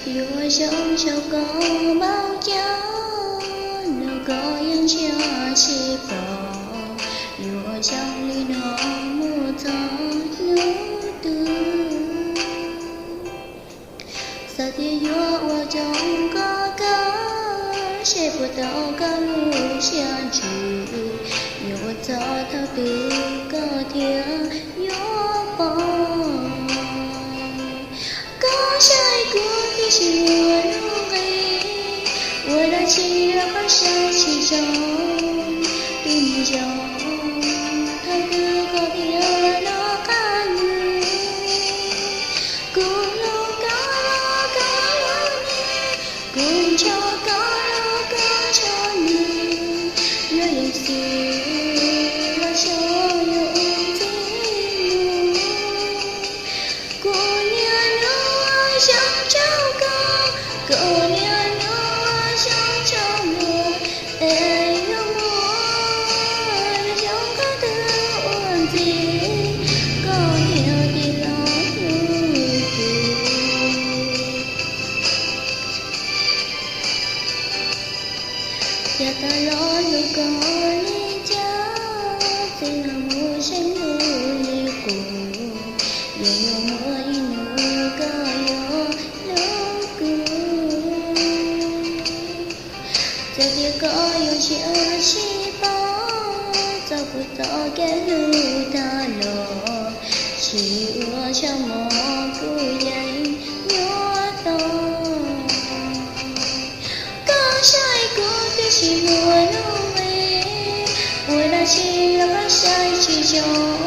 Yuav zoo rau koj npaum cas los koj yeej ntsia tsis pom, yuav zoo li no mus txog hnub twg. Xav tias yuav ua zoo koj kawg, seb puas tau koj lub siab ntsws, yuav ua txog thaum twg koj thiaj yuav pom. Koj saib kuv twb tsis muaj lub nqi, ua dab tsi los koj saib tsis zoo, twb mus zoo thaum twg koj thiaj los qab nws. Kuv hlub koj los koj hlub nws, kuv nco koj los koj nco nws, yuav yeej xwb los xyov yuav ua ntxiv mus. Kuv niaj hnub xyov tsaug koj, kuv niaj hnub xyov tsaug luag, es yuav muaj xyov koj twb ua ntxiv, koj niaj tig los hlub kuv. Yog tas los hlub koj li cas, txij no mus zeem hlub li qub, yeej yuav muaj ib hnub koj yuav hlub kuv. Txawm tias koj yuav ntsia tsis pom, txog puas tau kev hlub tag los, tsis ua tsaug mog kuv yeej yuav tau. Koj saib kuv twb tsis muaj lub nqi, ua dab tsi los koj saib tsis zoo,